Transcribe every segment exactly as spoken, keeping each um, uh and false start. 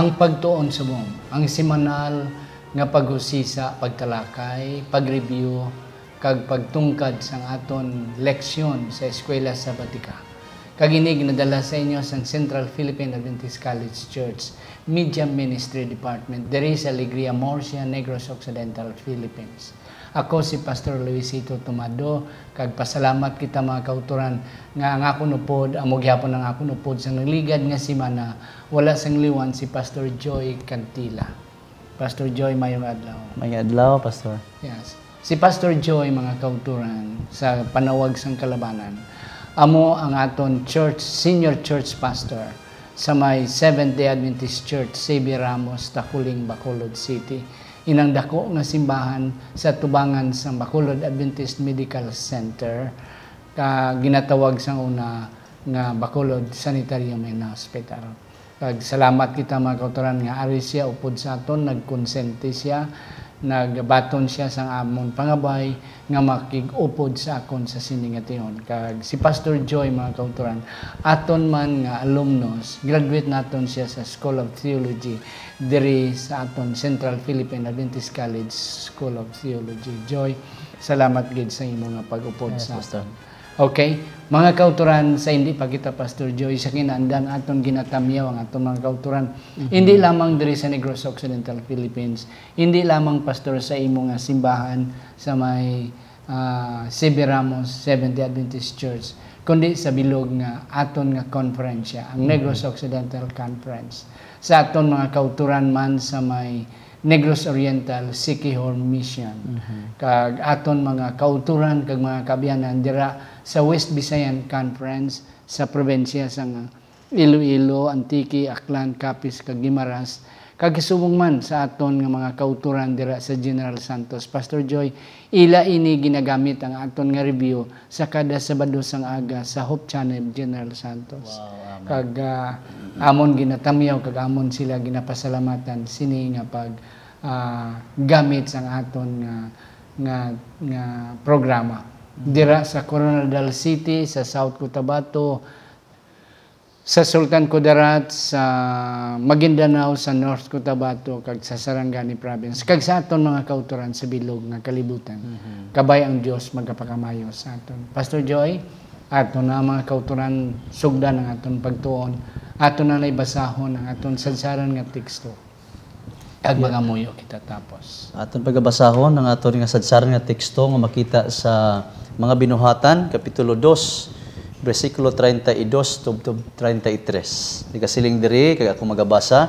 Ang pagtuon subong, ang semanal nga paghusisa, pagtalakay, pag-review, kag pagtungkad sang aton leksyon sa Eskwela Sabatika. Kag ini ginadala sa inyo sang Central Philippine Adventist College Church Media Ministry Department diri sa Alegria, Murcia, Negros Occidental, Philippines. Ako si Pastor Luisito Tomado, kag pasalamat kita, mga kautoran, nga ang akon upod, amo gihapon ang akon upod sa nagligad nga semana, wala sang liwan si Pastor Joy Cantila. Pastor Joy, mayong adlaw. Mayong adlaw, Pastor. Yes. Si Pastor Joy, mga kautoran, sa panawag sang kalabanan, amo ang aton church, senior church pastor sa may Seventh-day Adventist Church, Xavier Ramos, Taculing, Bacolod City. Inang dako nga simbahan sa tubangan sang Bacolod Adventist Medical Center, ka ginatawag sang una nga Bacolod Sanitarium and Hospital. Kag salamat kita, mga kautoran, nga ari siya upod sa aton, nagkonsente siya, nagbaton siya sang amon pangabay nga makig-upod sa akon sa sini nga tion. Kag si Pastor Joy, mga kautoran, aton man nga alumnus, graduate naton siya sa School of Theology diri sa aton Central Philippine Adventist College School of Theology. Joy, salamat gid sa imo nga pag-upod Yes, sa Pastor. aton. Okay, mga kautoran, sa hindi pa kita, Pastor Joy, sa kinaandan aton ginatamyaw ang aton mga kautoran. Mhm. Hindi lamang diri sa Negros Occidental, Philippines, hindi lamang, Pastor, sa imo nga simbahan sa may, ah, Xavier Ramos Seventh-day Adventist Church, kundi sa bilog nga aton nga konferensya, ang Negros Mhm. Occidental Conference. Sa aton mga kautoran man sa may Negros Oriental, Siquijor Mission. Mhm. Kag aton mga kautoran kag mga kaabyanan dira sa West Visayan Conference sa probinsya sang Iloilo, Antique, Aklan, Capiz, kag Guimaras, kag subong man sa aton nga mga kautoran dira sa General Santos. Pastor Joy, ila ini ginagamit ang aton nga review sa kada Sabado sang aga sa Hope Channel, General Santos. Wow, amen. Kag, ah, amon ginatamyaw kag amon sila ginapasalamatan sini nga pag, ah, gamit sang aton nga, nga, nga programa. Mm. Dira sa Koronadal City, sa South Cotabato, sa Sultan Kudarat, sa Maguindanao, sa North Cotabato, kag sa Sarangani Province, kag sa aton mga kautoran sa bilog nga kalibutan. Mhm. Kabay ang Dios magapakamayo sa aton. Pastor Joy, ato na, mga kautoran, sugdan ang aton pagtuon. Ato na nay basahon ang aton sadsaran nga teksto. Kag Yeah. mangamuyo kita tapos. Aton pagabasahon ang aton nga sadsaran nga teksto nga makita sa Mga Binuhatan, Kapitulo dos, bersikulo treinta y dos tubtob treinta y tres. Nagasiling diri, kag ako magabasa,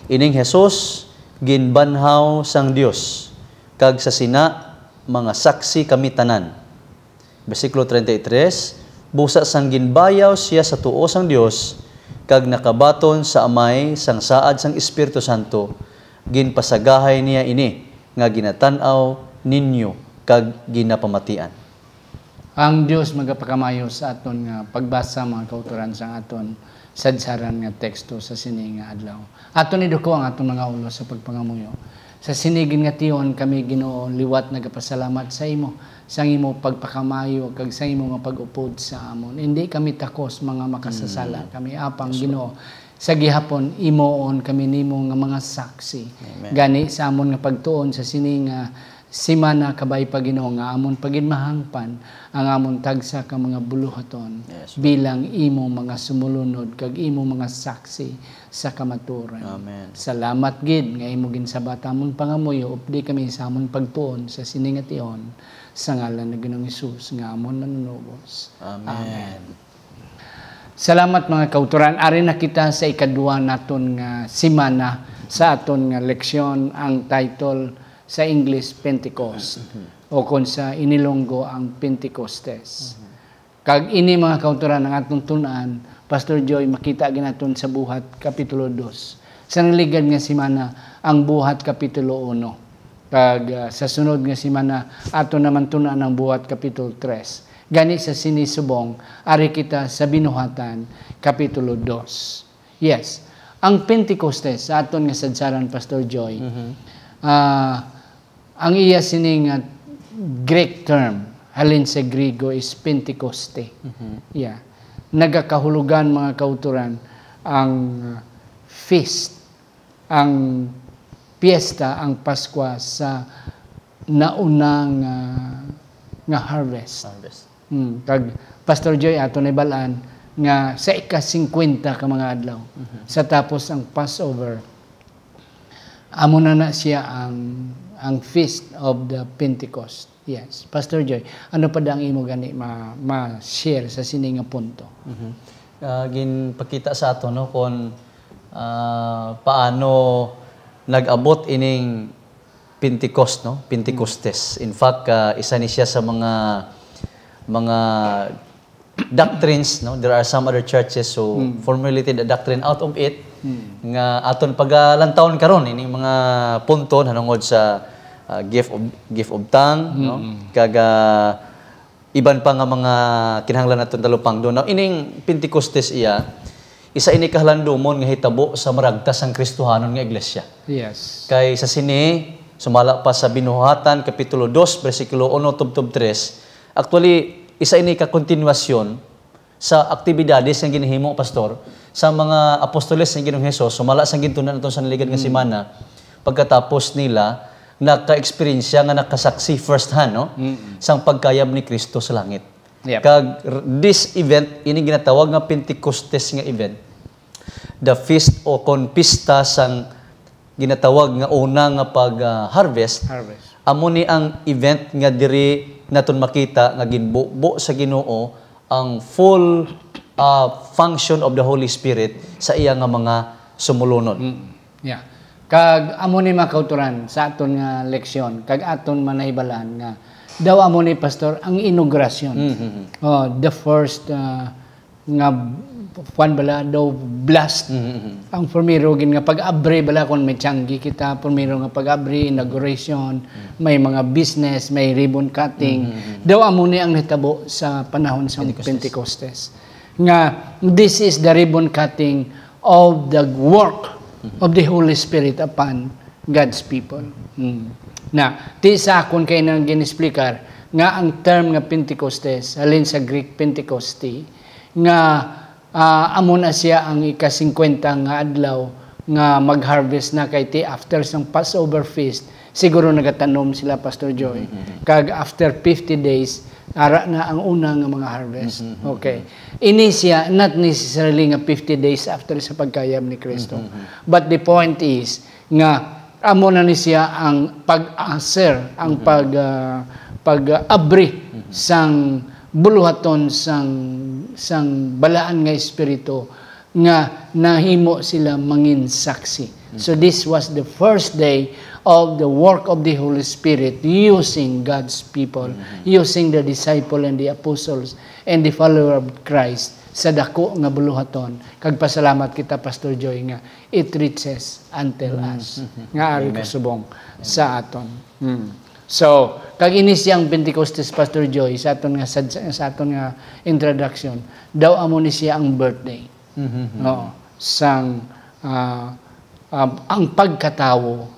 Ining Jesus ginbanhaw sang Dios, kag sa sina mga saksi kami tanan. Bersikulo treinta y tres, Busa sang ginbayaw sia sa tuo sang Dios, kag nakabaton sa Amay sang saad sang Espiritu Santo, ginpasagahay niya ini nga ginatan-aw ninyo kag ginapamatian. Ang Dios magapakamayo sa aton nga pagbasa, mga kautoran, sang aton sadsaran nga teksto sa sini nga adlaw. Aton iduko ang aton mga ulo sa pagpangamuyo. Sa sini gid nga tion kami, Ginoo, liwat nagapasalamat sa imo, sang imo pagpakamayo, kag sa imo nga pag-upod sa amon. Indi kami takos, mga makasasala Mm. kami, apang, Yes, Lord. Ginoo, sa gihapon, imoon kami nimo nga mga saksi. Amen. Gani, sa amon nga pagtuon sa sini nga semana, kabay pa, Ginoo, nga amon paginmahangpan ang amon tagsa ka mga buluhaton Yes, Lord. bilang imo mga sumulunod kag imo mga saksi sa kamatuoran. Amen. Salamat gid nga imo ginsabat amon pangamuyo, updi kami sa amon pagtuon sa sini nga tion, sa ngalan ni Ginoong Hesus nga amon Manunubos. Amen. Amen. Salamat, mga kautoran. Ari na kita sa ikadua naton nga semana sa aton nga leksyon, ang title sa English, Pentecost, Mhm. o kon sa Inilonggo, ang Pentecostes. Mhm. Kag ini, mga kautoran, ang aton tun-an, Pastor Joy, makita gid naton sa Buhat Kapitulo dos. Sa nagligad nga semana, ang Buhat Kapitulo uno. Kag, ah, sa sunod nga semana, ato naman tun-an ang Buhat Kapitulo tres. Gani sa sini subong, ari kita sa Binuhatan, Kapitulo dos. Yes. Ang Pentecostes, sa aton nga sadsaran, Pastor Joy, Mhm. ah, ang iya sini nga Greek term, halin sa Griego, is Pentecoste. Mhm. Yeah. Nagakahulugan, mga kautoran, ang, ah, feast ang piyesta, ang Paskwa sa nauna nga, nga harvest. Harvest. Hmm, kag Pastor Joy, ato na ibalaan nga sa ika-singkwenta ka mga adlaw, Mhm. sa tapos ang Passover, amo na na siya ang, ang Feast of the Pentecost. Yes. Pastor Joy, ano pa da ang imo gani ma-, ma-share sa sini nga punto? Mhm. Ah, ginpakita sa ato, no, kung, ah, paano nag-abot ining Pentecost, no? Pentecostes. In fact, ah, isa ni siya sa mga, mga doctrines, no? There are some other churches who Mm. formulated a doctrine out of it Mm. nga aton pagalantawon karon, ining mga punto nanungod sa, ah, gift of, gift of tongue, no? Mm. Kag, ah, iban pa nga mga kinahanglan naton talupangdon. Now, ining Pentecostes iya, isa ini kahalandomon nga hitabo sa maragtas sang Kristohanon nga iglesia. Yes. Kay sa sini, sumala pa sa Binuhatan, Kapitulo dos, bersikulo uno tubtob tres, actually, isa ini ka kontinuasyon sa aktibidades nga ginhimo, Pastor, sa mga apostoles nga Ginoong Hesus, sumala sang gintun-an naton sa naligad nga Mm. semana, pagkatapos nila naka-eksperyensya nga nakasaksi first hand, no? Mm. Sang pagkayab ni Cristo sa langit. Yep. Kag r-, this event, ini ginatawag nga Pentecostes nga event, the feast o kon pista sang ginatawag nga una nga pag, ah, harvest, Harvest. amo ni ang event nga diri naton makita nga ginbubo sa Ginoo ang full, ah, function of the Holy Spirit sa iya nga mga sumulunod. Mm. Yeah. Kag amo ni, mga kauturan, sa aton nga leksyon, kag aton manahibal-an nga daw amo ni, Pastor, ang inaugurasyon. Mm, mm, mm. Oh, the first, ah, nga, kuwan bala, daw blast. Mm, mm, mm. Ang primero gid nga pag-abri bala, kung may tiyanggi kita, primero nga pag-abri, inauguration, Mm. may mga business, may ribbon cutting. Mm, mm, mm. Daw amo ni ang nahitabo sa panahon sa Pentecostes. Pentecostes. Nga, this is the ribbon cutting of the work Mm-hmm. of the Holy Spirit upon God's people. Mm. Na, ti sa akon kay nang gin-explicar nga ang term nga Pentecostes, halin sa Greek Pentecoste, nga, ah, amo na siya ang ika-singkwenta nga adlaw nga mag-harvest na, kay ti after sang Passover feast, siguro nagatanom sila, Pastor Joy. Mm-hmm. Kag after fifty days, ara na ang una nga mga harvest. Mm-hmm. Okay. Ini siya, not necessarily nga fifty days after sa pagkayab ni Cristo. Mm-hmm. But the point is nga amo na ni siya ang pag-aser, ang Mm-hmm. pag, ah, pag-abri Mm-hmm. sang buluhaton sang, sang balaan nga espiritu nga nahimo sila mangin saksi. So Mm-hmm. this was the first day of the work of the Holy Spirit using God's people, Mm-hmm. using the disciple and the apostles and the follower of Christ sa dako nga buluhaton. Kag pasalamat kita, Pastor Joy, nga it reaches until Mm-hmm. us, Mm-hmm. nga ari Amen. kasubong Amen. sa aton. Mm. So, kag ini siyang Pentecostes, Pastor Joy, sa aton nga sad-, sa aton nga introduction, daw amo ni siya ang birthday. Mm-hmm. No, sang, ah, ah, ang pagkatawo,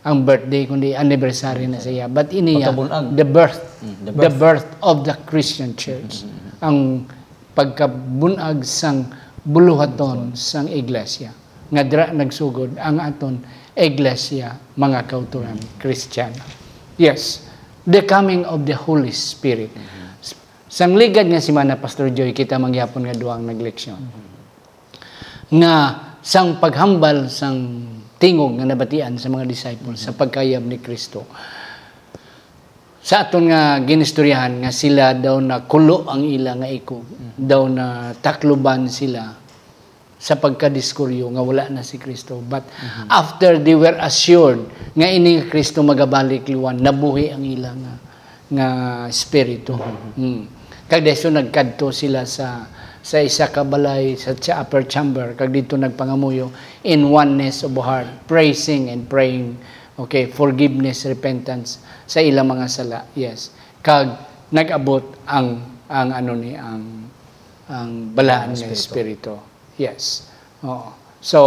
ang birthday, kundi anniversary na siya. But ini ya, Pagkabunag. the birth, Mm, the the birth. birth of the Christian church. Mm-hmm. Ang pagkabunag sang buluhaton sang iglesia. Nga dira nagsugod ang aton iglesia, mga kauturan Mm-hmm. Kristiyano. Yes, the coming of the Holy Spirit. Mm-hmm. Sang ligad nga semana, Pastor Joy, kita mangyapon nga duha ang nagleksyon. Mm-hmm. nga sang paghambal sang tingog nga nabatian sa mga disciples sa Mhm. pagkayab ni Cristo. Sa aton nga ginistoryahan nga sila daw nakulo ang ila nga ikog, Mhm. daw natakluban sila sa pagkadiskuryo nga wala na si Cristo. But Mhm. after they were assured nga ini nga Cristo magabalik liwan, nabuhi ang ila nga nga espiritu. Mhm. Hmm. Kag desyo nagkadto sila sa, sa isa ka balay sa, sa upper chamber, kag didto nagpangamuyo in oneness of heart, praising and praying, okay, forgiveness, repentance sa ilang mga sala. Yes. Kag nag-abot ang, ang ano ni, ang, ang balaan Ang nga espiritu. espiritu. Yes. Oo. So,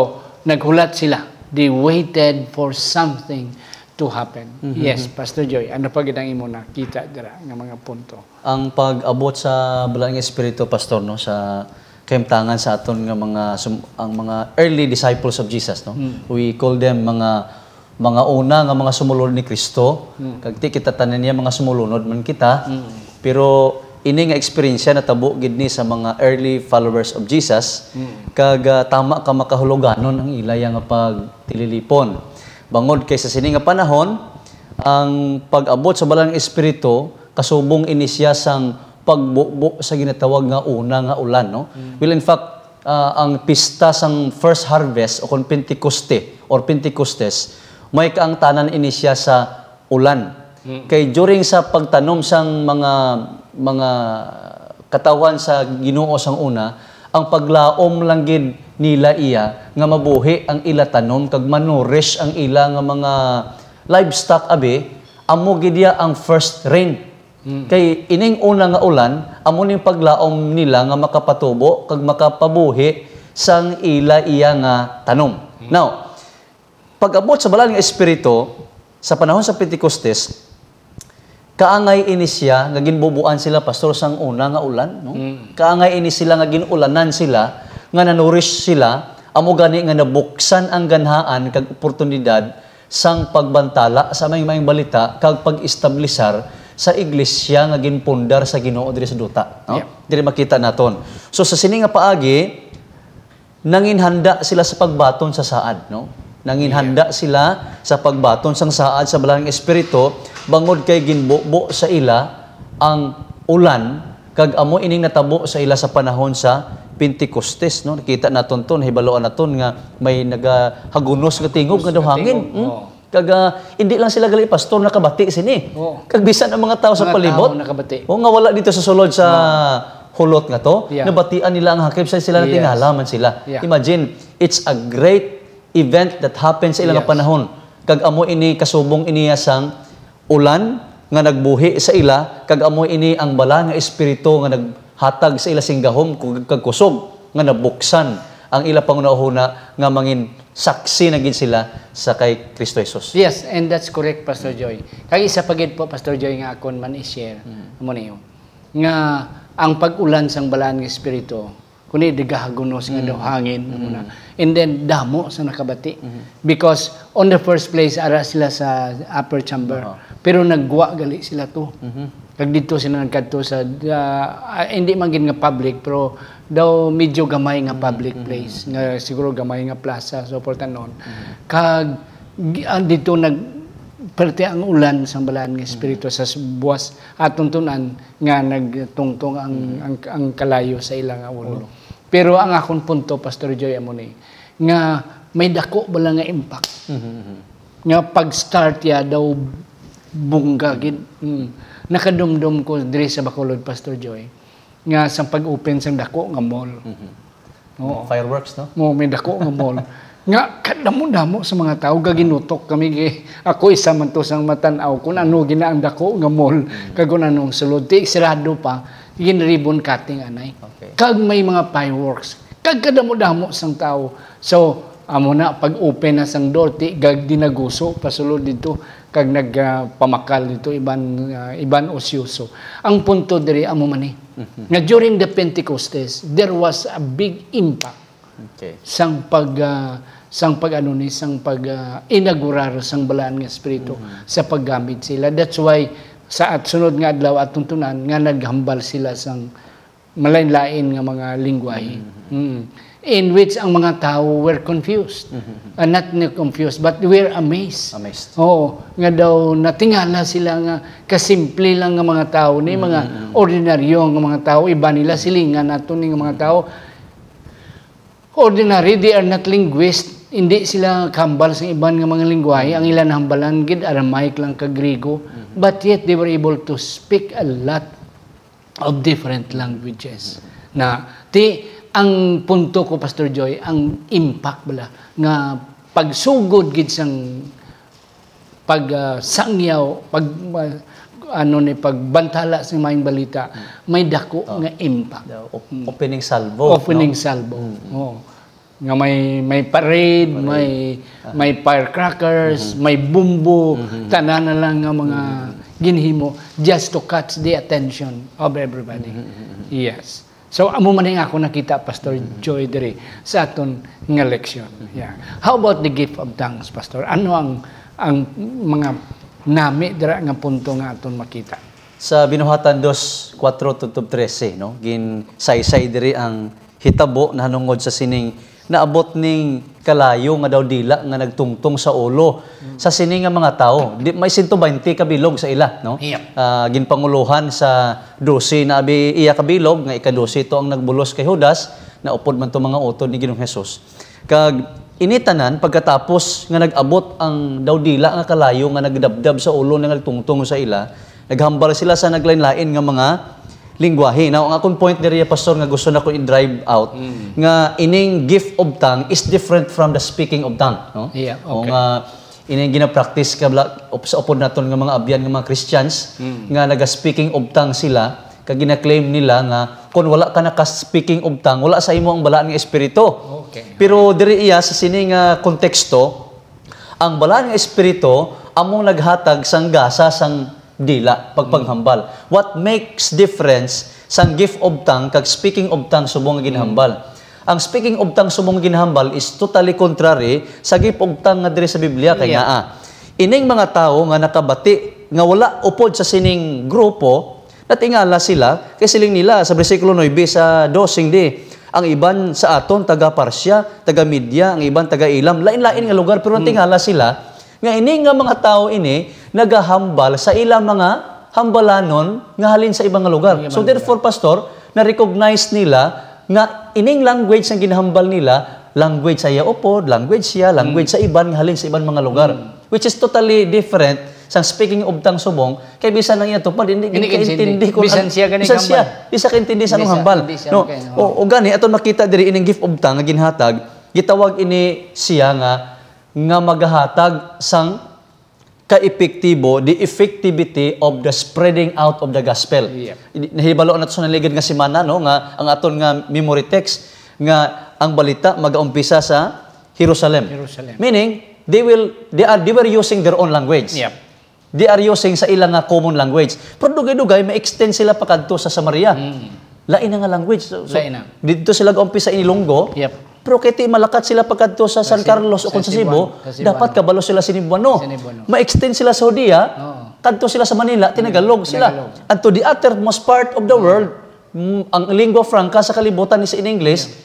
naghulat sila. They waited for something to happen. Mhm. Yes, Pastor Joy, ano pa gid ang imo nakita dira nga mga punto? Ang pag-abot sa Balaan nga Espiritu, Pastor, no, sa, kahimtangan sa aton nga mga sum-, ang mga early disciples of Jesus, no? Mm. We call them mga, mga una nga mga sumulunod ni Kristo. Mm. Kag ti kita tanan niya mga sumulunod man kita. Mm. Pero ini nga eksperyensya natabo gid ni sa mga early followers of Jesus. Mm. Kag, ah, tama ka, makahuluganon ang ila ya nga pagtililipon. Bangod kay sa sini nga panahon, ang pag-abot sa Balaan nga Espiritu kasubong ini siya sang pagbubo sa ginatawag nga una nga ulan, no? Mm. Well, in fact, ah, ang pista sang first harvest o kon Pentecoste or Pentecostes, may kaangtanan ini siya sa ulan. Mm. Kay during sa pagtanom sang mga, mga katawhan sa Ginoo sang una, ang paglaom lang gid nila iya nga mabuhi ang ila tanom kag manurish ang ila nga mga livestock, abi, amo gid iya ang first rain. Mm. Kay ining una nga ulan, amo ning paglaom nila nga makapatubo kag makapabuhi sang ila iya nga tanom. Mm. Now, pag-abot sa Balaan nga Espiritu, sa panahon sa Pentecostes, kaangay ini siya nga ginbubuan sila, Pastor, sang una nga ulan, no? Mm. Kaangay ini sila nga gin-ulanan sila, nga nanurish sila, amo gani nga nabuksan ang ganhaan kag oportunidad sang pagbantala sa maayong balita kag pag-establisar sa iglesia nga ginpundar sa Ginoo diri sa duta, no? Yeah. Diri makita naton. So, sa sini nga paagi, nanginhanda sila sa pagbaton sa saad, no? Nanginhanda Yeah. sila sa pagbaton sang saad sa Balaan nga Espiritu, bangod kay ginbubo sa ila ang ulan, kag amo ining natabo sa ila sa panahon sa Pentecostes, no? Nakita naton to, nahibaluan naton nga may nagahagunos nga tingog nga daw hangin. Tingog, Hmm? oo. Kag, ah, hindi lang sila gali, Pastor, nakabati sini. Oo. Kag bisan ang mga tao sa Mga palibot, tao nakabati. o nga wala dito sa sulod sa Oo. hulot nga to, Yeah. nabatian nila ang hakip sa sila Yes. natingala man sila. Yeah. Imagine, it's a great event that happened sa ilang Yes. panahon. Kag amo ini kasubong iniya sang ulan nga nagbuhi sa ila, kag amo ini ang Balaan nga Espiritu nga naghatag sa ila sing gahom kag, kag kusog nga nabuksan ang ila panghunahuna nga mangin saksi na gid sila sa kay Kristo Jesus. Yes, and that's correct, Pastor Joy. Kag isa pa gid po, Pastor Joy, nga akon man i-share, Mm. amo niyo, nga ang pag-ulan sang Balaan nga Espiritu, kuni nagahagunos nga Mm. daw hangin, amo na. Mm. And then, damo sa nakabati. Mhm. Because, on the first place, ara sila sa upper chamber. Aha. Pero nagwa gali sila to. Mhm. Kag didto sila nagkadto sa, ah, ah, hindi man gid nga public, pero daw medyo gamay nga Mm, public mm, place, mm. nga siguro gamay nga plaza, so, portanon. Mm. Kag, gi-, ah, didto nag-, perte ang ulan sang Balaan nga Espiritu Mm. sa s-, buwas aton tun-an nga nagtungtong ang, Mm. ang, ang kalayo sa ila nga ulo. Ulo. Pero ang akon punto, Pastor Joy, amo ni, nga may dako bala nga impact. Mhm, mhm. Nga pag-start ya daw bungga gid. Mm. Nakadumdom ko diri sa Bacolod, Pastor Joy, nga sa pag-open sang dako nga mall. Mhm. Oo. Fireworks, no? Oo, may dako nga mall. Nga kadamo-damo sa mga tawo, gaginutok kami kay ako isa man to sang matan-aw kung ano gina ang dako nga mall, Mm. kag kung anong sulod. Ti, sirado pa, gin-ribbon cutting anay. Okay. Kag may mga fireworks. Kag kadamo-damo sang tawo. So, amo na, pag-open na sang door, ti, gag dinaguso, pasulod dito, kag nag, ah, pamakal dito, iban, ah, iban osyoso. Ang punto diri, amo man ni. Mhm. Nga during the Pentecostes, there was a big impact Okay. sang pag, ah, sang pag, ano ni, sang pag, ah, inaugurar sang Balaan nga Espiritu Mhm. sa paggamit sila. That's why, sa at sunod nga adlaw, atong tunan, nga naghambal sila sang malain-lain nga mga lingwahe. Mm. Mm. In which ang mga tawo were confused. Mm-hmm. Ah, not na confused, but were amazed. Amazed. Oo, nga daw natingala sila nga kasimple lang nga mga tawo ni, mga Mm-hmm. ordinaryo nga mga tawo, iba nila silingan nato ni nga mga tawo. Ordinary, they are not linguist. Hindi sila kambal sa iban nga mga lingwahe. Ang ila nahambalan gid, Aramaic lang kag Griego. Mm-hmm. But yet, they were able to speak a lot of different languages. Na, ti, ang punto ko, Pastor Joy, ang impact bala nga pagsugod gid sang pag, ah, sangyaw, pag, ah, ano ni, pagbantala sa maayong balita, may dako Oh. nga impact. The op-, Mm. opening salvo, Opening no? salvo. Mm. Oo. Nga may, may parade, Parade. may, Aha. may firecrackers, Mhm. may bumbo, Mhm. tanan na lang nga mga Mhm. ginhimo just to catch the attention of everybody. Mhm, mhm, mhm. Yes. So, amo man ang ako nakita, Pastor Joy, diri sa aton nga leksyon. Yeah. How about the gift of tongues, Pastor? Ano ang, ang mga nami dira nga punto nga aton makita? Sa Binuhatan dos, kuwatro tubtob trese, no? Ginsaysay diri ang hitabo nahanungod sa sining naabot ning kalayo nga daw dila nga nagtungtong sa ulo sa sini nga mga tawo. Di, may sento baynte ka bilog sa ila, no? Yep. Ah, ginpangulohan sa dose na abi iya ka bilog, nga ika-dose to ang nagbulos kay Judas, naupod man to mga utod ni Ginoong Jesus. Kag ini tanan pagkatapos nga nag-abot ang daw dila nga kalayo nga nagdabdab sa ulo nga nagtungtong sa ila, naghambal sila sa naglain-lain nga mga lingwahe. Now, ang akong point diri, Pastor, nga gusto nako i-drive out, Mm. nga ining gift of tongue is different from the speaking of tongue, no? Yeah, O okay. nga, ining ginapractice ka bla-, up-, sa upod naton nga mga abyan nga mga Christians, Mm. nga naga-speaking of tongue sila, kag gina-claim nila nga kung wala ka naka-speaking of tongue, wala sa imo ang balaan nga espiritu. Okay. Pero diri iya sa sini nga konteksto, ang balaan nga espiritu among naghatag sang gasa sang dila, pagpanghambal. What makes difference sang gift of tongue kag speaking of tongue subong nga ginahambal? Ang speaking of tongue subong nga ginahambal is totally contrary sa gift of tongue nga diri sa Biblia. Kay Yeah. ngaa, ining mga tawo nga nakabati nga wala upod sa sining grupo, natingala sila, kay siling nila sa bersikulo nuebe sa dos, sing di, ang iban sa aton taga Parsia, taga Media, ang iban taga Elam, lain-lain nga lugar, pero natingala sila nga ini nga mga tawo ini nagahambal sa ila mga hambalanon nga halin sa ibang nga lugar. Ibang So, lugar. therefore, Pastor, na-recognize nila nga ining language nga ginahambal nila, language sa iya upod, language siya, language Mm. sa iban nga halin sa iban mga lugar. Mm. Which is totally different sa speaking of tongue subong, kay bisan ang iya tupad, hindi Hindi kaintindi kaintindi. kung Bisan ano, siya gani bisan siya, hambal. di siya kaintindi sa Hindi anong siya, hambal. hindi siya No? makain-, O, oo. o gani, aton makita diri ining gift of tongue nga ginhatag, gitawag ini siya nga, nga magahatag sang ka-epektibo, the effectivity of the spreading out of the gospel. Yeah. Nahibalo nato sa naligad nga semana, no, nga ang aton nga memory text nga ang balita magaumpisa sa Jerusalem. Jerusalem. Meaning, they will, they are, they were using their own language. Yeah. They are using sa ila nga common language. Pero dugay-dugay, ma-extend sila pakadto sa Samaria. Mm. Lain na nga language. So, so, Lain na. didto sila gaumpisa sa Ilonggo. Yep. Pero kay ti malakat sila pagkadto sa Sa San Cebu, Carlos o sa kung sa Cebuano, Cebu, sa Cebuano. dapat kabalo sila Cebuano. Cebuano. Ma-extend sila sa Judea, Oo. kadto sila sa Manila, tinagalog sila. Tinagalog. And to the uttermost part of the world, mm, ang lingua franca sa kalibutan is in English. Yeah.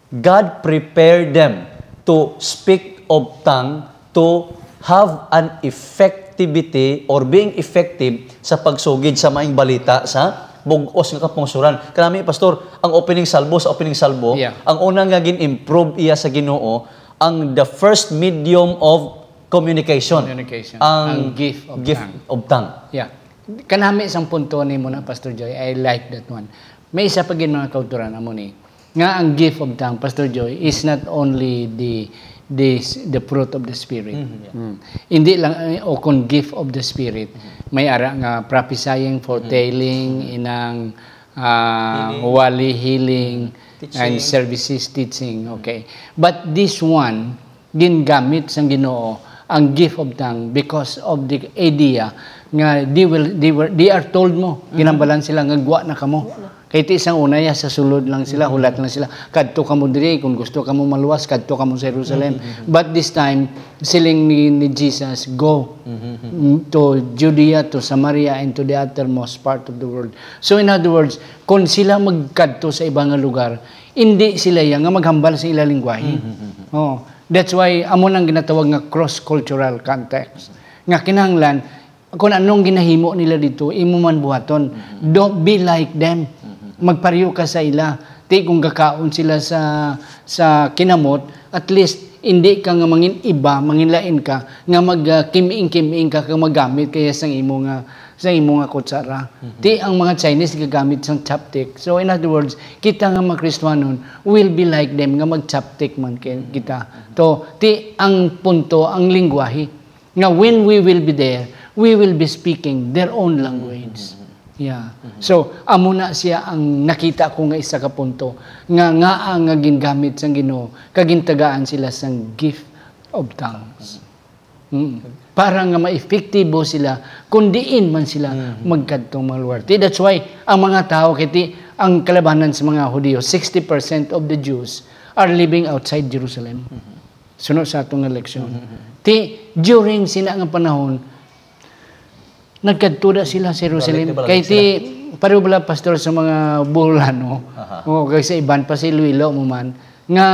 God prepared them to speak of tongue, to have an effectivity or being effective sa pagsugid sa maayong balita sa bug-os nga kapungsoran. Kanami, Pastor, ang opening salvo, sa opening salvo, Yeah. ang una nga gin-improve iya sa Ginoo, ang the first medium of communication, Communication. ang Ang gift of gift tongue. of tongue. Yeah. Kanami sang punto nimo na, Pastor Joy. I like that one. May isa pa gid mga kauturan amo ni, nga ang gift of tongue, Pastor Joy, is not only the, the, the fruit of the Spirit. Mhm, yeah. Mm. Hindi lang, eh, o kung gift of the Spirit, Mhm. may ara nga prophesying, Mhm. foretelling, Mhm. inang, ah, Healing. wali healing, Teaching. and services teaching. Mhm. Okay. But this one, gingamit sang Ginoo ang gift of tongue because of the idea nga they will, they were, they are told mo, Mhm. ginambalan sila nga gwa na kamo. Gwa na. Kay ti sang una ya, sa sulod lang sila, Mhm. hulat lang sila. Kadto kamo diri, kung gusto kamo maluwas, kadto kamo sa Jerusalem. Mhm, mhm. But this time, siling ni, ni Jesus, "Go Mhm, mhm. to Judea, to Samaria, and to the uttermost part of the world." So in other words, kung sila magkadto sa iba nga lugar, hindi sila iya nga maghambal sa ila lingwahe. Mhm, mhm. Oh, that's why amo nang ginatawag nga cross-cultural context. Nga kinahanglan, kung anong ginahimo nila dito, imo man buhaton. Mhm. Don't be like them. Mhm. Magpareho ka sa ila. Ti kung gakaon sila sa, sa kinamot, at least, hindi ka nga mangin iba, mangin lain ka, nga mag, ah, kim-ing-kim-ing ka, kag magamit kaya sang imo nga, sa imo nga kutsara. Mhm. Ti ang mga Chinese gagamit sang chopstick. So, in other words, kita nga mga Kristiyanon will be like them, nga mag-chopstick man kay kita. Mhm. To, ti ang punto, ang lingwahe, nga when we will be there, we will be speaking their own language. Mhm. Yeah. Mhm. So, amo na siya ang nakita ko nga isa ka punto, nga, nga ang nga gingamit sang Ginoo, kag gintagaan sila sang gift of tongues. Mm. Para nga maepektibo sila kung diin man sila Mhm. magkadtong mga lugar. Ti, that's why ang mga tao kay ti Ang kalabanan sa mga Hudiyo, sixty percent of the Jews are living outside Jerusalem. Suno sa atong nga leksyon. Ti, during sina nga panahon, nagkadto na sila sa Jerusalem. Balik na balik Kay ti, pareho bala, Pastor, sa mga Boholano, Aha. o kay sa iban pa, sa Iloilo mo man, nga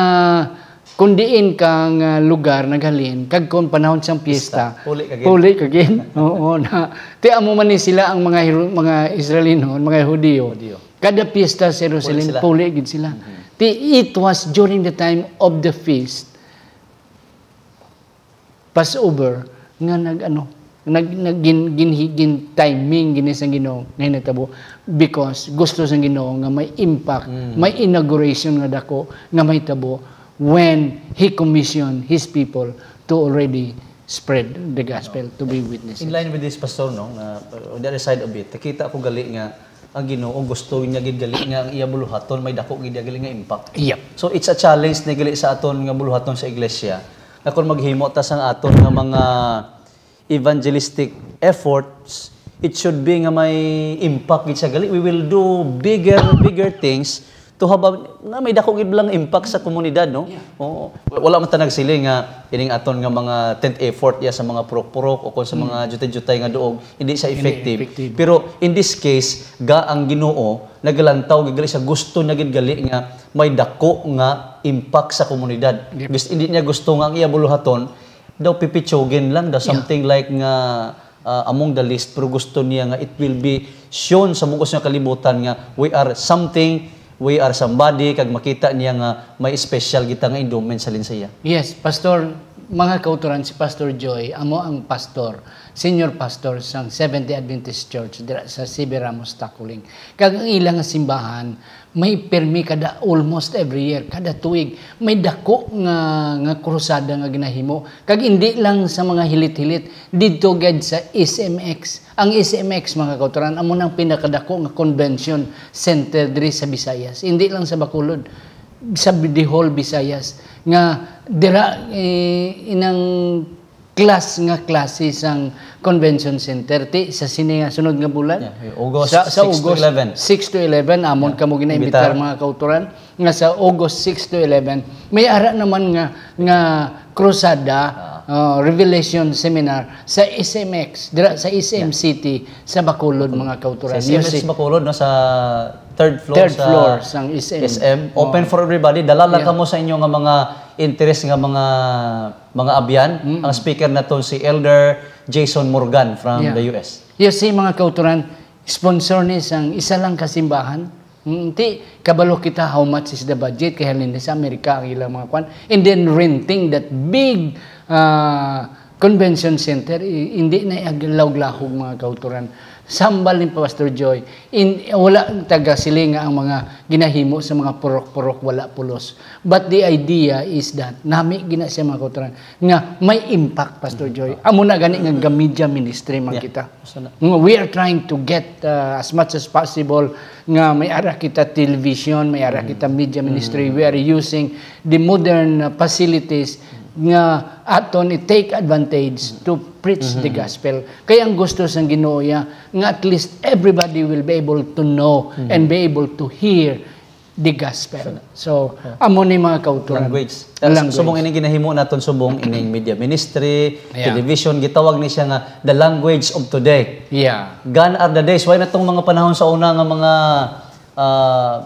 kung diin ka nga lugar naghalin, kag kung panahon sang piyesta, Pista. Puli ka gid. puli ka gid. Oo, na. Ti amo man ni sila ang mga Hero-, mga Israelinon, mga Hudiyo. Hudiyo. Kada piyesta sa Jerusalem, Puli sila. puli gid sila. Mhm. Ti, it was during the time of the feast, Passover, nga nag-, ano, nag-, nag-, gin-, gin-, gin-, timing gini sang Ginoo nga hinatabo, because gusto sang Ginoo nga may impact, Mm. may inauguration nga dako nga mahitabo when He commissioned His people to already spread the gospel, to be witnesses. In line with this, Pastor, no, nga, uh, on the other side of it, nakita ko gali nga ang Ginoo gusto niya gid gali nga ang iya buluhaton may dako gid gali nga impact. Yep. So, it's a challenge ni gali sa aton nga buluhaton sa iglesia, nga kung maghimo ta sang aton nga mga evangelistic efforts, it should be nga may impact gid siya gali. We will do bigger, bigger things to have a, nga may dako gid lang impact sa komunidad, no? Yeah. Oo. Wala man ta nagsiling nga ining aton nga mga tent effort ya sa mga purok-purok o kung sa mga Mm. jutay-jutay nga duog, hindi siya Hindi effective. effective. Pero in this case, ga ang Ginoo nagalantaw gid gali siya, gusto niya gid gali nga may dako nga impact sa komunidad. Yep. Gusto, hindi niya gusto nga ang iya buluhaton daw pipitsugin lang, daw Yeah. something like nga, ah, among the list, pero gusto niya nga it will be shown sa bug-os nga kalibutan nga we are something, we are somebody, kag makita niya nga may special kita nga endowment sa linsaya. Yes, Pastor, mga kauturan, si Pastor Joy, amo ang pastor, senior pastor sang Seventh-day Adventist Church dira sa C B Ramos Taculing. Kag ang ila nga simbahan, may pirmi kada, almost every year, kada tuig, may dako nga, nga krusada nga ginahimo. Kag hindi lang sa mga hilit-hilit, didto gid sa S M X. Ang S M X, mga kauturan, amo nang pinakadako nga convention center diri sa Visayas. Hindi lang sa Bacolod, sa Bohol, Visayas, nga dira, eh, inang class nga klase sang convention center ti sa sini nga sunod nga bulan. Yeah, August Sa, sa six to August eleven. six to eleven, amon Yeah. kamo ginaimbitar, Imbitar. mga kauturan, nga sa August six to eleven, may ara naman nga, nga krusada, Ah. uh, revelation seminar sa S M X, dira sa S M Yeah. City, sa Bacolod, mga kauturan. Sa S M X Music. Bacolod, no, sa third floor Third sa floor sang S M. S M. Open Oh. for everybody. Dala lang Yeah. kamo sa inyo nga mga interest nga mga, mga abyan. Mm. Ang speaker naton si Elder Jason Morgan from Yeah. the U S. You see, mga kauturan, sponsor ni sang isa lang ka simbahan. Mm, ti, kabalo kita how much is the budget, kay halin sa Amerika ang ilang mga kwan. And then renting that big, ah, convention center, i-, hindi na ihaglawg-lahog, mga kauturan. Sambal ni Pastor Joy, in, wala taga sili nga ang mga ginahimo sa mga purok-purok wala pulos. But the idea is that, nami gina siya, mga kauturan, nga may impact, Pastor Joy. Amo na gani nga ga-media ministry man Yeah. kita. Sana. Nga we are trying to get, uh, as much as possible nga may ara kita television, may ara Mm. kita media ministry. Mm. We are using the modern, uh, facilities nga aton i-take advantage to preach the Mm-hmm. gospel. Kaya ang gusto sang Ginoo ya nga at least everybody will be able to know Mm. and be able to hear the gospel. So, Oh. amo ni mga kauturan. Language. Language. Subong ining ginahimo naton subong ining media ministry, Yeah. television, gitawag ni siya nga the language of today. Yeah. Gone are the days. Wala na tong mga panahon sa una nga mga, ah,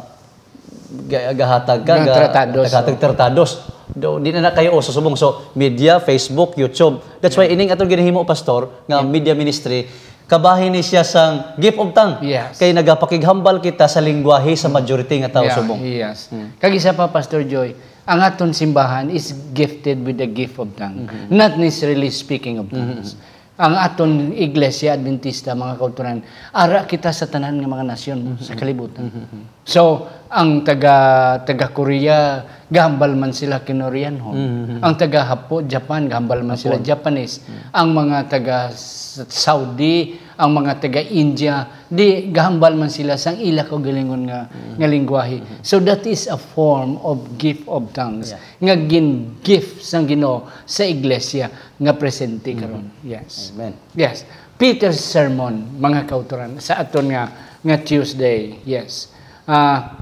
ga-, gahatag ka, Mga ga-, tratados, gahatag oh. tratados. Do, di na na kayo uso subong. So, media, Facebook, YouTube. That's why Yeah. ining atong ginahimo, Pastor, nga Yeah. media ministry, kabahin ni siya sang gift of tongue. Yes. Kay nagapakighambal kita sa lengguwahe sa majority nga tawo Yeah, subong. yes. Mm. Kag isa pa, Pastor Joy, ang aton simbahan is gifted with the gift of tongue, Mm-hmm. not necessarily speaking of tongues. Mm-hmm. Ang aton Iglesia Adventista, mga kauturan, ara kita sa tanan nga mga nasyon Mm-hmm. sa kalibutan. Mm-hmm. So, ang taga, taga Korea, gahambal man sila Koreanhon. Mm-hmm. Ang taga Hapo-, Japan, gahambal man sila Hapon. Japanese. Mm. Ang mga taga S-, Saudi, ang mga taga India, di gahambal man sila sang ila kaugalingon nga, Mm. nga lengguwahe. Mm-hmm. So, that is a form of gift of tongues Yeah. nga gin-gift sang Ginoo sa iglesia nga presente Mm-hmm. karon. Yes. Amen. Yes. Peter's sermon, mga kauturan, sa aton nga, nga Tuesday. Yes. Ah,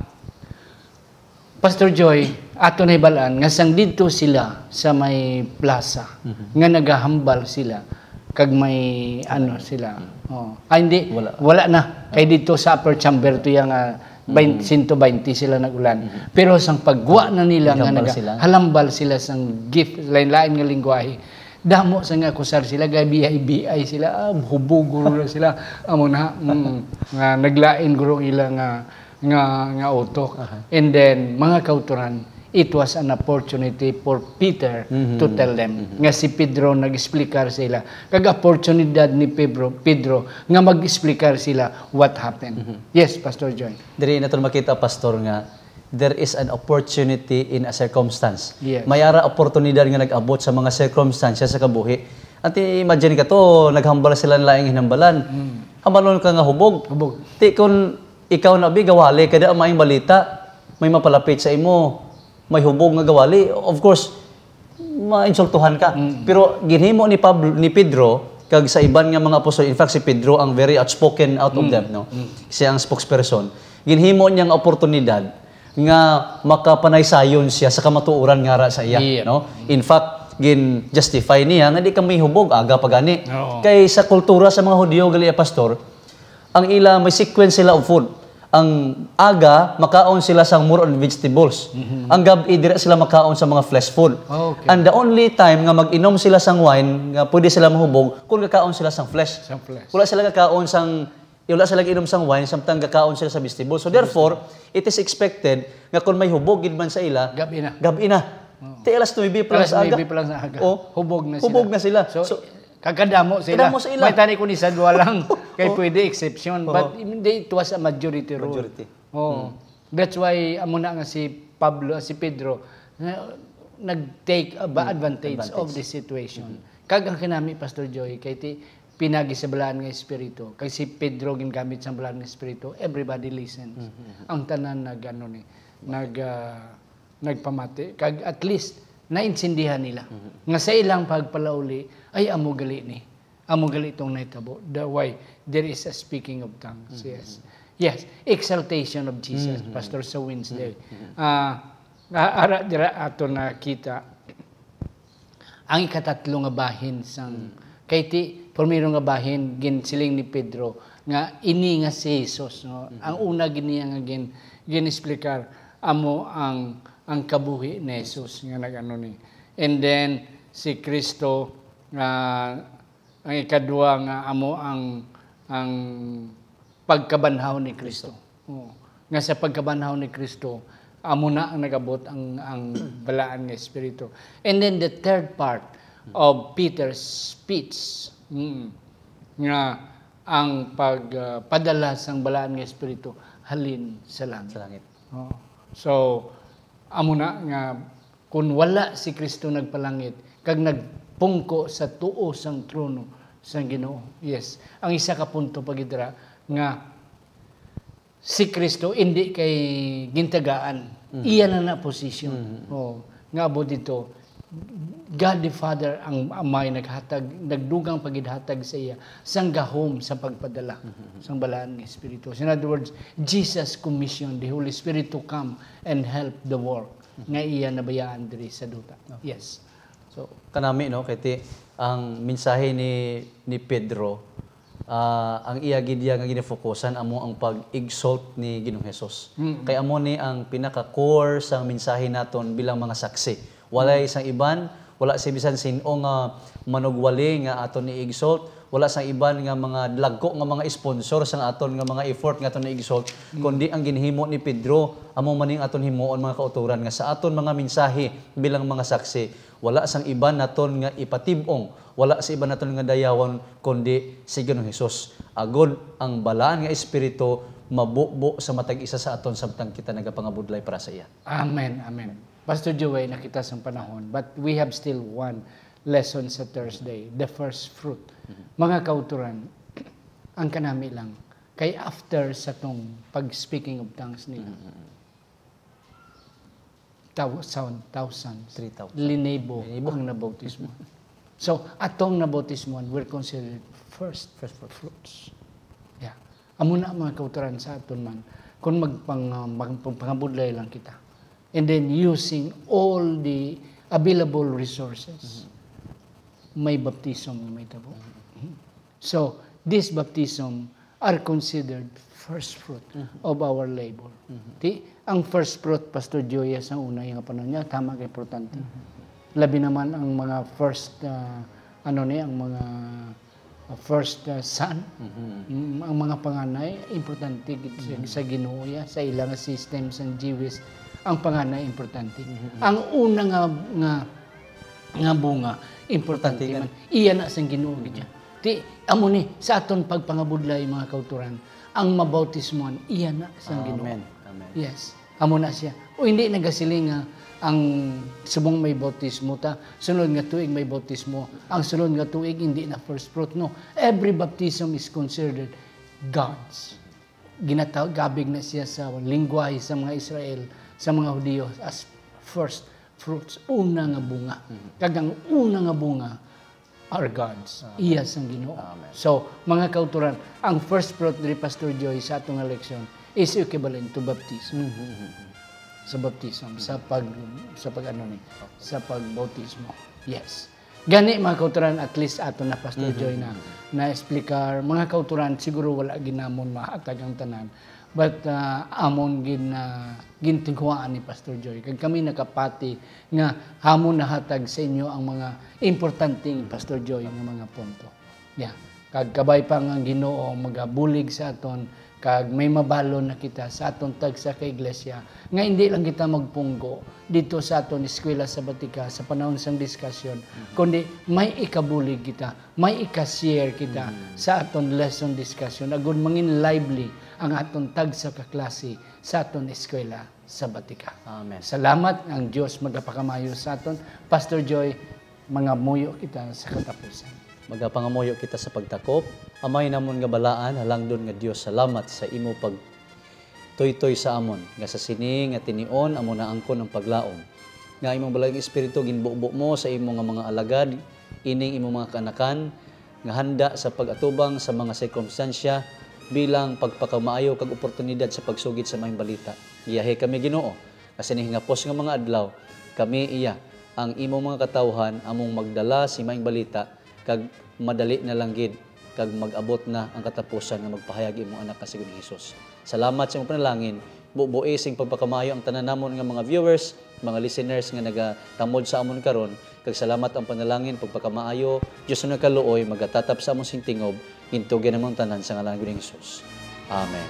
Pastor Joy, ato na hibalaan nga sang didto sila sa may plaza, Mhm. nga nagahambal sila, kag may ano sila. Mhm. Oh. Ah, hindi, Wala. wala na. Kay didto sa upper chamber to yang, ah, bain-, Mhm. sento baynte sila nag-ulan. Mhm. Pero sang pagwa na nila nga Naghambal naga-, sila. halambal sila sang gift, lain-lain nga lingwahe. Damo sa nga akusar sila, kay B I B I sila, ah, hubog guro na sila. Amo na, mm, nga naglain guro ila nga, nga, nga utok. Aha. And then, mga kauturan, it was an opportunity for Peter Mhm. to tell them Mhm. nga si Pedro nag-explicar sa ila. Kag oportunidad ni Pedro, Pedro nga mag-explicar sila what happened. Mhm. Yes, Pastor Joy. Diri naton makita, Pastor, nga there is an opportunity in a circumstance. Yes. May ara oportunidad nga nag-abot sa mga circumstances sa kabuhi. Ati, imagine ka to, naghambal sila ng laing hinambalan. Mm. Hambalon ka nga hubog. Hubog. Ti kun ikaw na, bi, gawali, kada maayong balita, may mapalapit sa imo, may hubog nga gawali. Of course, mainsultuhan ka. Mm. Pero ginhimo ni Pablo, ni Pedro, kag sa iban nga mga apostol, in fact, si Pedro ang very outspoken out of Mm. them, no? Mm. Siya ang spokesperson. Ginhimo niya nga oportunidad nga makapanaysayon siya sa kamatuoran nga ara sa iya, Yeah. no? In fact, gin-justify niya nga di ka may hubog, aga pa gani. Oo. Kay sa kultura sa mga Hudiyo, gali, Pastor, ang ila, may sequence sila of food. Ang aga, makaon sila sang more on vegetables. Mhm. Ang gab-i, dira sila makaon sa mga flesh food. Okay. And the only time nga mag-inom sila sang wine, nga pwede sila mahubog, kung kakaon sila sang flesh. Sang flesh. Wala sila kakaon sang, wala sila inom sang wine, samtang gakaon sila sa vegetables. So, Sa therefore, vegetables. it is expected nga kung may hubog gid man sa ila, Gab-i na. gab-i na. Oo. Ti alas nuebe pa lang Alas sa aga. nuebe pa lang sa aga. Oh, Hubog na hubog sila. na sila. So, So, Kag kadamo sila. Kadamo sila. May tani ko ni sa duha lang. Kay Oh. pwede exception. Oo. But hindi, it was a majority rule. Majority. Oo. Mm. That's why, amo na nga si Pablo, si Pedro, na, nag-take, uh, ba, Mm. advantage of Advantage. the situation. Mm. Kag ang kinami, Pastor Joy, kay ti, pinagi sa balaan nga espiritu. Kay si Pedro gingamit sa balaan nga espiritu, everybody listens. Mm-hmm. Ang tanan nag, ano ni, nag, ah, nagpamati. Kag at least, naintindihan nila Mhm. nga sa ilang pagpalauli, ay, amo gali ni. Amo gali itong nahitabo. The, why? There is a speaking of tongues. Mhm. Yes. Yes. Exaltation of Jesus, Mhm. Pastor, sa Wednesday. Mhm. Ah, a-, ara dira ato nakita ang ikatatlo nga bahin sang, Mm. kay ti, primero nga bahin, ginsiling ni Pedro nga ini nga si Jesus, no? Mhm. Ang una gid niya nga gin-, gin-explicar, amo ang, ang kabuhi ni Jesus nga nag-ano ni. And then, si Cristo, nga, ang ikadua nga amo ang, ang pagkabanhaw ni Cristo. Cristo. Oo. Nga sa pagkabanhaw ni Cristo, amo na ang nagabot ang, ang balaan nga Espiritu. And then the third part of Peter's speech, mm, nga ang pag, ah, padala sang balaan nga Espiritu halin sa langit. Sa langit. Oo. So, amo na nga kun wala si Cristo nagpalangit kag nagpungko sa tuo sang trono sang Ginoo. Yes. Ang isa ka punto pa gid dira nga si Cristo indi kay gintagaan. Mhm. Iya na na position. Mhm. Oh, nga abot dito, God the Father ang Amay naghatag, nagdugang pagidhatag sa iya sang gahom sa pagpadala Mhm. sang balaan nga Espiritu. So, in other words, Jesus commissioned the Holy Spirit to come and help the work Mhm. nga iya nabayaan diri sa duta. Okay. Yes. So, kanami, no, kay ti, ang mensahe ni, ni Pedro, ah, ang iya gid iya nga ginafokusan amo ang pag-exalt ni Ginoong Jesus. Mm. Kay amo ni ang pinaka-core sang mensahe naton bilang mga saksi. Walay Mm. sang iban, wala si bisan sin-o nga manugwali nga aton i-exalt, wala sang iban nga mga dagko nga mga sponsor sang aton nga mga effort nga aton i-exalt, Mm. kundi ang ginhimo ni Pedro, amo man ning aton himuon, mga kautoran, nga sa aton mga mensahe bilang mga saksi, wala sang iban naton nga ipatib-ong, wala sa iban naton nga dayawon, kundi si Ginoong Hesus. Agod ang balaan nga Espiritu mabubo sa matag isa sa aton, samtang kita nagapangabudlay para sa iya. Amen, amen. Pastor Joey, nakita sang panahon, but we have still one lesson sa Thursday, the first fruit. Mhm. Mga kauturan, ang kanami lang, kay after sa tong pag-speaking of tongues nila, Mhm. thou-, sound, thousands. Three thousand. Linibo Linibo. ang nabautismo. So, atong nabautismo were considered first First fruits. fruits. Yeah. Amo na, mga kauturan, sa aton man Kung magpang-, magpangabudlay lang kita. And then using all the available resources, may baptism nga may tabo. So, these baptism are considered first fruit of our labor. Ti, ang first fruit, Pastor Joya, sa una nga panahon niya, tama ka importante. Labi naman ang mga first, ah, ano ni, ang mga, ah, first, ah, son. Mm, ang mga panganay, importante gid sa, sa Ginoo ya, sa ila nga system sa Jewish, ang panganay importante. Ang una nga, nga, nga bunga, importante man. Iya na sang Ginoo gid ya. Ti, amo ni, sa aton pagpangabudlay, mga kauturan, ang mabautismuhan, iya na sang Ginoo. Amen. Amen. Yes. Amo na siya. O hindi nagasiling nga ang subong may bautismo ta, sunod nga tuig may bautismo, ang sunod nga tuig hindi na first fruit. No. Every baptism is considered God's. Ginatawag na siya sa lingwahe sa mga Israel, sa mga Hudiyo, as first fruits, una nga bunga. Kag ang una nga bunga are God's. Amen. Iya sang Ginoo. Amen. So, mga kauturan, ang first fruit diri, Pastor Joy, sa atong nga leksyon is equivalent to baptism. Sa baptism, sa pag, sa pag ano ni, sa pagbautismo. Yes. Gani, mga kauturan, at least ato na, Pastor Joy, na na-explicar. Mga kauturan, siguro wala ginamon mahatag ang tanan. But, ah, amon gin-, ah, gintinguhaan ni Pastor Joy. Kag kami nakapati nga amon nahatag sa inyo ang mga importanteng, Pastor Joy, nga mga punto. Yeah. Kag kabay pa nga ang Ginoo magabulig sa aton, kag may mabalon na kita sa aton tagsa ka iglesia, nga hindi lang kita magpunggo dito sa aton eskwela sabatika sa panahon sang diskasyon, kundi may ikabulig kita, may ika-share kita sa aton lesson discussion, agud mangin lively ang aton tagsa ka klase sa aton eskwela sabatika. Amen. Salamat, ang Dios magapakamayo sa aton. Pastor Joy, mangamuyo kita sa katapusan. Magapangamuyo kita sa pagtakop. Amay namon nga balaan, halangdon nga Dios, salamat sa imo pagtuytoy sa amon, nga sa sini nga tinion amo na angkon ang paglaom, nga imong Balaang Espiritu ginbubo mo sa imo nga mga alagad, ining imo mga kaanakan, nga handa sa pag-atubang sa mga sirkumstansya bilang pagpakamaayo kag oportunidad sa pagsugid sa Maayong Balita. Giyahi kami, Ginoo, nga sini hingapos nga mga adlaw, kami iya, ang imo mga katawhan, among magdala si Maayong Balita, kag madali na lang gid, kag mag-abot na ang katapusan nga magpahayag imong Anak nga si Ginoong Jesus. Salamat sa imong panalangin. Bubuhi sing pagpakamaayo ang tanan namon nga mga viewers, mga listeners nga nagatamod sa amon karon, kag salamat ang panalangin, pagpakamaayo, Dios nga nagkaluoy, magatatap sa amon sing tingob, gintugi namon tanan sa ngalan ni Ginoong Jesus. Amen.